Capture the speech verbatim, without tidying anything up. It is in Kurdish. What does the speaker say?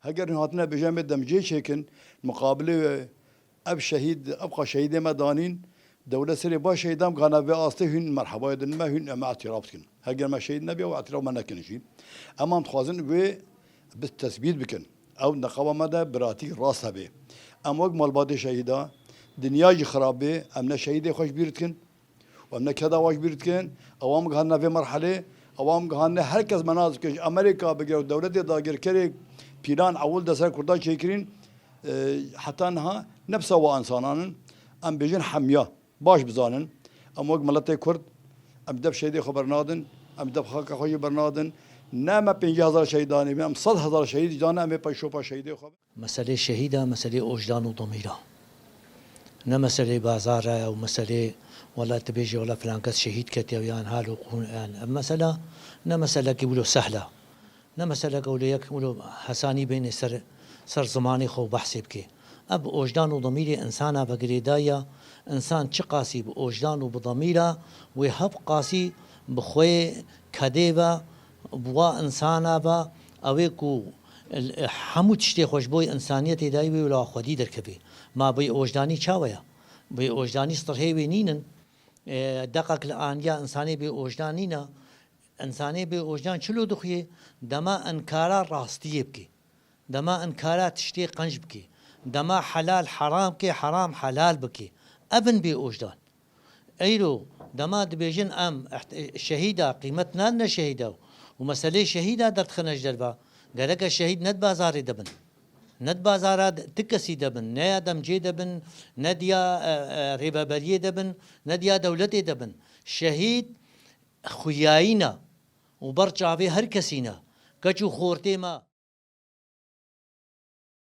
Heger hûn hatine bêje em ê demcê çêkin, muqabilê wê ev şehîd, ev qas şehîdê me danîn, dewlet serê baş şehîdan gihane vê astê hûn merhebayê din me, hûn em îtiraf dikin. Heger me şehîd nebiya, ew îtiraf me nekin jî. Em an dixwazin wê bi tesbît bikin. Ew neqaba me de biratî rast hebe. Em wek malbatê şehîda, dinya jî xirab bê, em ne şehîdê xwe ji bîr dikin. Û em ne keda wan ji bîr dikin, ewan gihandine vê merhelê, ewan gihandine her kes me nas dike, ji Amerîka bigire û dewletê dagirkerê pîlan ewil de ser Kurda çêkirîn, e, heta niha ne bi ser wan insanan in, em bêjin hemiya. Baş bizanin, em wek miletê Kurd, em def şehîdê xwe bernadin, em def xaka xwe jî bernadin. Ne me pêncî hezar şehîd danê, em sed hezar şehîd jî dane, em ê pey şopa şehîdê xwe. Meselê şehîda, meselê ojdan û demîra. Ne meselê bazara ye û meselê, wela tu bêjî, wela filan kes şehîd ketiye û yan hal û qûn, yan. Ev mesela ne meselekî wilo sehla. Ne meseleke wilo yek wilo hesanî bênê ser, ser zimanê xwe û behsê bike. Ev bi ojdan û demîrê insana ve girêdayî ya. Însan çiqasî bi ojdan û bi demîra wê hevqasî bi xwê kedê ve, bi wa însana ve, ew ê ku hemû tiştê xwe ji bo însaniyetê dayî wê wila xwedî derkevê. Ma bê ojdanî çawa ye? Bê ojdanî strihê wê nînin. E, deqek li aniya însanê bê ojdan nîne. Însanê bê ojdan çilo dixuyê? Dema inkara rastiyê bike. Dema inkara tiştê qenc bike. Dema helal heram bike, heram helal bike. Ev in bê ojdan. Eyro, dema dibêjin em iht-, şehîda qîmet nadine şehîda û meselê şehîda derdixine ji derve, gereke şehîd ne di bazarê de bin. Ne di bazara de, ti kesî de bin, ne ya demcê de bin, ne di ya, e, e, rêveberiyê de bin, ne di ya dewletê de bin. Şehîd xuyayî ne û ber çavê her kesî ne. Keç û xortê me.